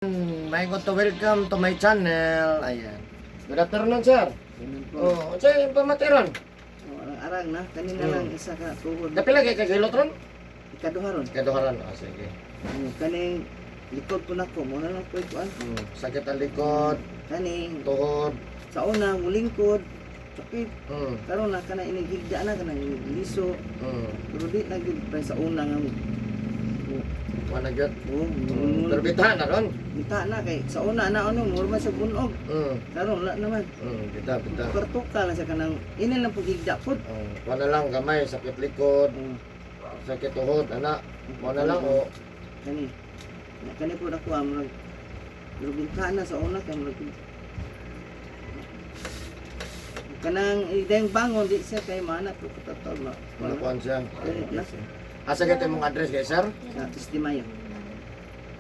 May to welcome to my channel. Ayan. Good afternoon, sir. Ganun po. Oh, unsa yung pamatiron? Oh, arang-arang na. Kanina lang isa ka tuhod. Kapila kay kagilot ron? Ikaduha ron. Kaduharan. Ah, sige. Kaning likod po nako. Muna lang po ikuan. Sakit ang likod, Kaning tuhod. sa una mulingkod. Sakit. Karon na kana inighigda na kanang liso. Pero di na gyud pa sa una nga mo. Wala gyud. Oh, Pero bitahan na ron. Bita na kay sa una na ano mura man sa bunog. Karon wala naman. Bita, bita. Pertuka lang sa kanang ini lang po higda pod. Wala lang gamay, sakit likod, sakit tuhod, ana. Wala lang oh. Kani. Na kani po nako ang murag pero binta na sa una kay murag kanang ideng bangon di siya kay mana po katatol ma. Wala kuan siya. Wala. Asa gyud imong address kay sir? Sa Tistimayo.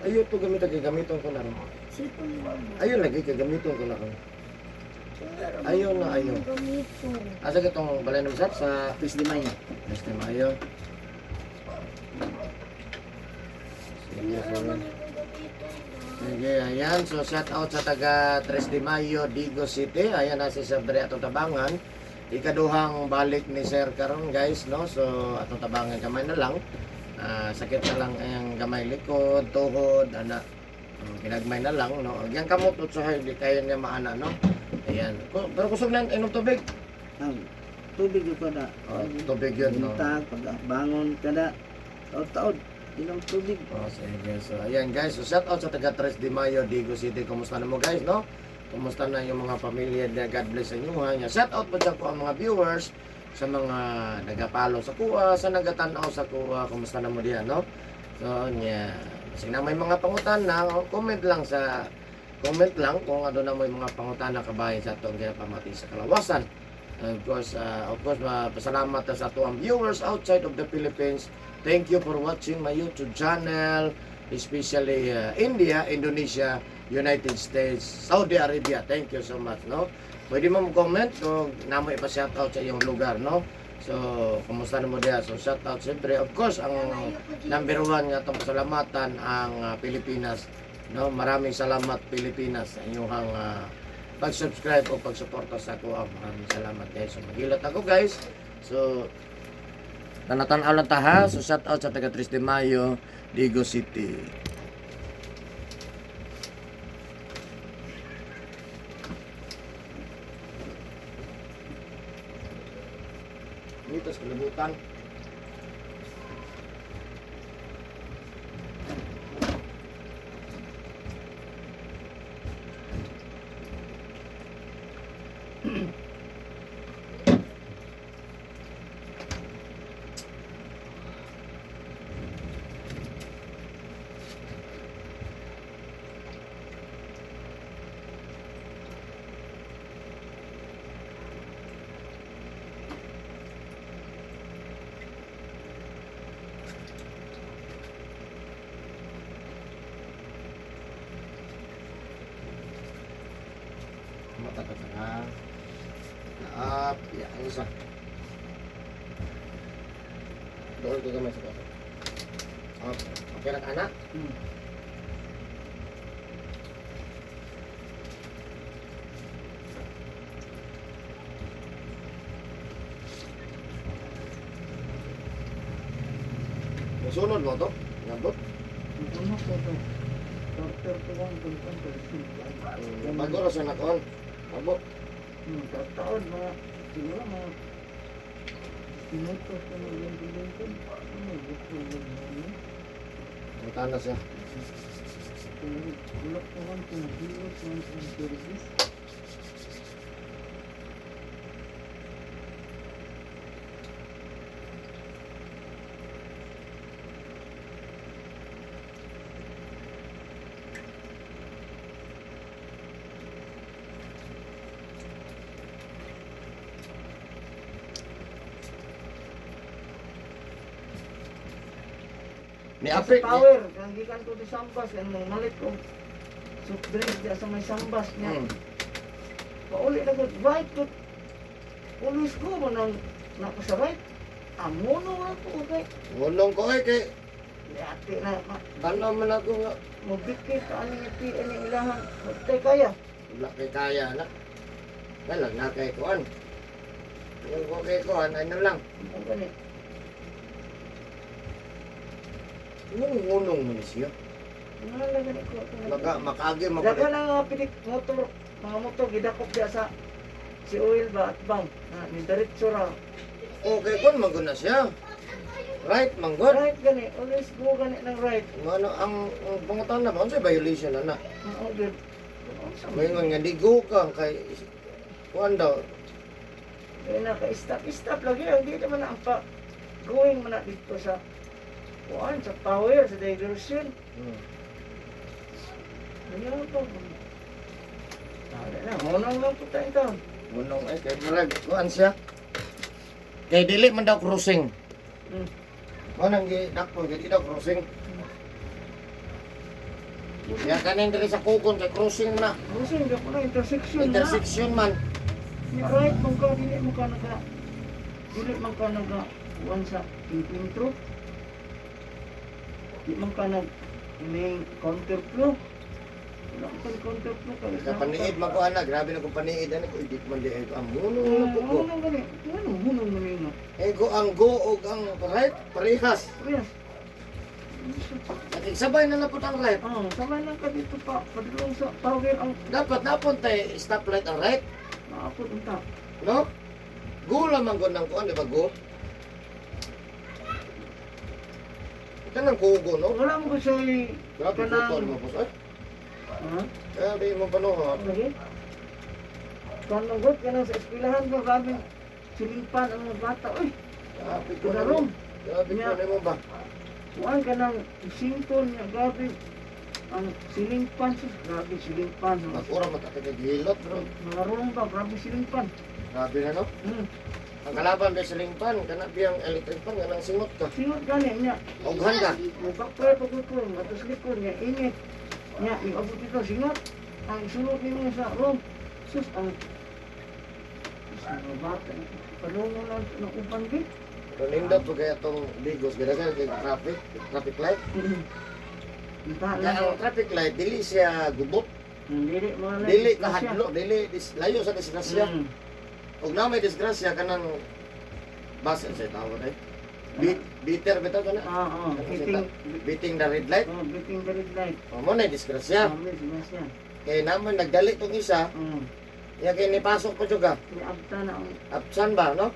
Ayo to gamit kay gamiton ko na ron. Ayo lagi kay gamiton ko na ron. Ayaw na, ayaw. Asa gyud tong balay nimo sir sa Tistimayo. Este Mayo. Sige, sige. Sige, ayan. So, shout out sa taga 3 de Mayo, Digo City. Ayan na si Sir Dre atong tabangan. Ikaduhang balik ni Sir karon guys, no? So, atong tabangan kamay na lang. Ah, sakit na lang ang gamay likod, tuhod, ana. Ginagmay na lang, no? Yang kamot utsahay di kayo niya maana, no? Ayan. Pero kusog na inom tubig. Ang tubig ko na. Oh, tubig yun, no? Buntag pag bangon kada taod-taod inom tubig. Oh, sige. So, ayan guys. So, shout out sa taga 3 de Mayo, Digo City. Kumusta na mo guys, no? Kumusta na yung mga pamilya na God bless sa inyo. Ha? Yan. Shout out po dyan ko ang mga viewers sa mga nagapalo sa kuha, sa nagatanaw sa kuha. Kumusta na mo diyan, no? So, nya. Sige na may mga pangutan na, comment lang sa comment lang kung ano na may mga pangutan na kabahin sa atong ginapamati sa kalawasan. Of course, pasalamat ta sa ato ang viewers outside of the Philippines. Thank you for watching my YouTube channel, especially India, Indonesia, United States, Saudi Arabia. Thank you so much, no? Pwede mo comment kung namo ipa-shout out sa iyong lugar, no? So, kumusta na mo diya? So, shout out siyempre. Of course, ang number one nga itong pasalamatan ang Pilipinas. No, maraming salamat Pilipinas sa inyong pag-subscribe o pagsuporta sa ako. Maraming salamat guys. So, maghilot ako guys. So, tanatan-aw lang ta ha. So, shout out sa taga 3 de Mayo, Digo City. Dito sa kalibutan. Mata ka ha. Up. Ya, ang isa. Doon ko gamay sa baso. Up. Okay lang anak. Musunod mo to? Nabot. Ano ko to? Doctor ko ang kung Bago ra sa nakuan. Abot. Taod mga siguro mga minuto ko na yung lingkod. Ano gusto mo na? Ang na siya. Ulok ko man kung hilot man ang service. Ni Apik. Sa power, kang gikan ko di Sambas, kang malit ko soft drink diya sa may Sambas niya. Pauli na ko, right ko. Always ko mo nang nako sa right. Amono na ko kay. Ngulong ko eh kay Ate na tanaw man ako nga. Mo bikit ani nga PN ni ilahang tay kaya. Wala kay kaya na. Wala na kay kuan. Yung ko kay kuan ano lang. Ang gani. Ngunong mo ni siya. Nga lang gani ko. Maka makaagi mo Daga na nga pinik motor, mga motor gidakop diya sa si oil ba at bang na ni diretso ra. Okay kuan man gud na siya. Right man gud. Right gani, always go gani ng right. Ano ang pangutan na ba unsay violation na na? Oo, gyud. Unsa man? Maingon nga di go ka kay kuan daw. Kaya naka-stop, stop lagi. Hindi naman na ang pa going man na dito sa kuan sa power sa diversion. Ano pa? Wala na, hunong lang po tayo taon. Munong ay kay murag kuan siya. Kay dili man daw crossing. Mo nang gidakpo kay di daw crossing. Ya kanin diri sa Kugon kay crossing man na. Crossing, di ako na, intersection na. Intersection man. Ni right man ka, dili man ka naga, dili man ka naga, kuan sa intro. Di man ka nag, may counterflow. Wala man ka counterflow. Sa paniid man ko ana, grabe na kung paniid ani ko edit man di ay ko ang munong na po ko. Ano gani? Ano hunong gani nga? Eh ko ang go og ang right parehas. Parehas. Nakigsabay na na pud ang right. Oh, sama lang ka dito pa. Padulong sa power ang Dapat napunta stoplight ang right, naapot unta. no? Go lamang ko ng kuan, di ba go? Ito nang kugo, no? Wala mo ko siya Grabe Kanang- putol mo, boss. Ay, Ha? grabe mo panuhot. Lagi? Kanang god kanang sa eskwelahan ko grabe silingpan ang mga bata oy. Grabe ko na Kudarong. Grabe ko na mo ba? Kuan kanang sington niya grabe ang silingpan sus grabe silingpan. Mag-ura matakagilot, bro. Mga rumba grabe silingpan. Grabe na, no? Ang kalaban ba sa lingpan, kana biyang electric pan, kanang singot ka. Singot gani niya. Oghan ka. Mukapay pag ko atos likod niya init. Niya iabot dito singot. Ang sulod nimo sa room. Sus ang sus, mga bata. Palungo lang ng uban gid. Pero nindot po kaya itong Digos, ganagan kay traffic, traffic light. Unta Kaya lang. ang traffic light, dili siya gubot, Dili mo lang. dili kahadlo, dili layo sa disgrasya. Og na may disgrasya kanang bus sa tawag eh. Bitter bitaw kana. Ah, ah, beating Beating the red light. oh, beating the red light. O mo na disgrasya. Ah, may disgrasya. Kay naman nagdali tong isa, iya kay nipasok pa juga. Niabta na ang Absan ba no?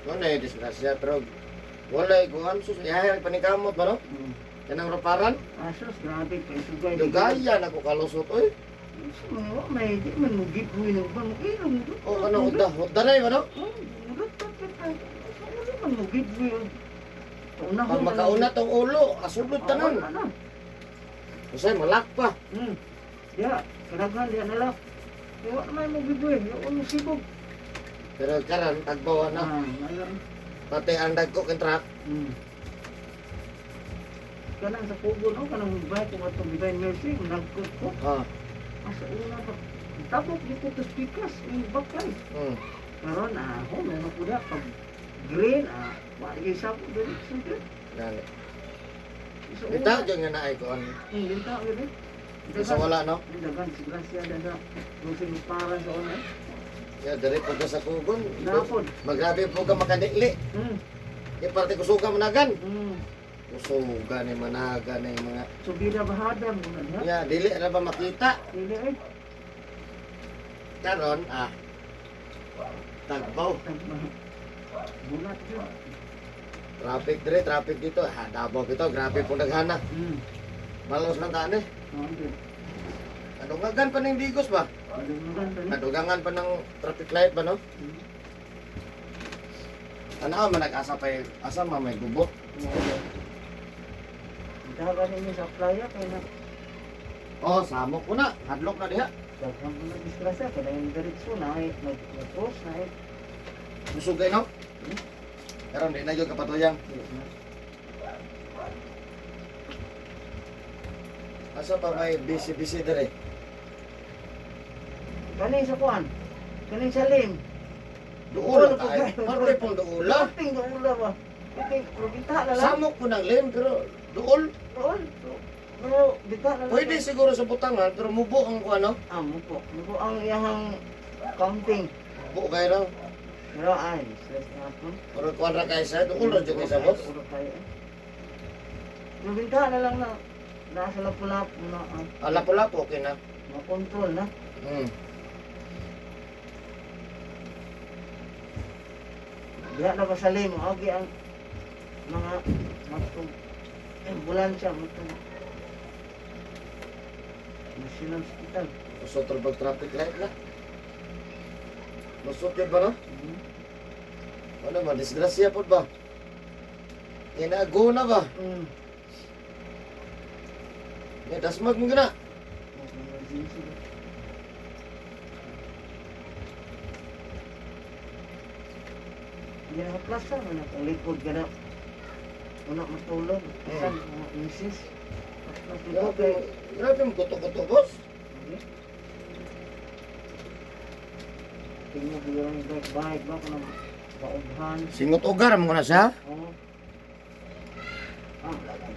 Mo na disgrasya pero walay kuan sus ihay panikamot ba no? Kanang ruparan, Ah, sus, grabe pa isugay. dugaya na ko kalusot oy. Sus, wa may di man mo gibuhi ng uban mo ilong do. O kanang hudda, hudda na ba no? Oh, murot pa kita. Wala man mo gibuhi. Una Pag makauna tong ulo, asulod tanan. Ano? Usay malak pa. Ya, kadaghan diya na lang. Wa naman mo gibuhi, yung mo sibog. Pero karon tagbawa na. Ah, ngayon. Pati ang dagko kang truck. Kanang sa kugo no, kanang bike ko atong Divine Mercy, nagkot ko. Asa una pa. Tapok di ko to speakers, yung bakay. Karon ah, ho no ko da pag green ah, wa gyud sa ko dili sugod. Gani. Sa Bitaw jud nga naay kuan. Bitaw gyud eh. Sa wala no. Dagan si Gracia daga. Musing para sa una. Eh. Ya diri po ka sa kugon. Napod. Magrabe po ka makadili. Di parte kusuga managan. Kusuga ni managan ni mga. Subida bahada mo na diha. Ya dili ra ba makita? Dili eh. Karon ah. Tagbaw. Bulat yun. Traffic dire, traffic dito. Ha, Davao bitaw, grabe po naghana. Malos lang taan eh. Oh, gyud. Adungagan pa ng Digos ba? Madungan pa ni. Adugangan pa ng traffic light ba no? Ano man nag-asa pa eh, asa ma may gubot. Dagan ninyo sa playa kay na Oh, samok ko na. Hadlok na diha. daghan mo na disgrasya kay na diretso na ay nag-cross na ay. Busog kay no? Karon di na gyud kapatuyang. Asa pa may busy-busy dire. Kani sa kuan. Kani sa lim. Duol kay. Parte pong duola. Kaping duula ba. Kaping probinsya na lang. Samok ko ng lim pero duol. Doon. Pero bita na lang. Pwede siguro sa butangan, pero mubo ang kuan, no? Ah, mupo. Mupo ang iyahang counting. Mubo kayo, no? Pero ay, stress na ako. Pero kuan ra kayo sa, duol ra jud kay sa boss. Duol kayo eh. Pero bita na lang na nasa lapu-lapu na ah, Ah, lapu-lapu, okay na. makontrol na. Diha na ba sa limo, agi ang mga matong ambulansya, matong National Hospital. Lusot ra pag traffic light na. Lusot yun ba, no? Mm. Ano man, disgrasya po ba? Inago na ba? Ya, dasmag mo gina. Emergency ba? Hindi na plaza, wala kang likod ka na. Wala matulog. Saan, mga misis. Plaza, Grabe, grabe mo kuto-kuto, boss. Okay. Tingnan ko yung bike-bike ba kung paubhan. Singot ugar mo na siya. Oo. Ah, wala lang.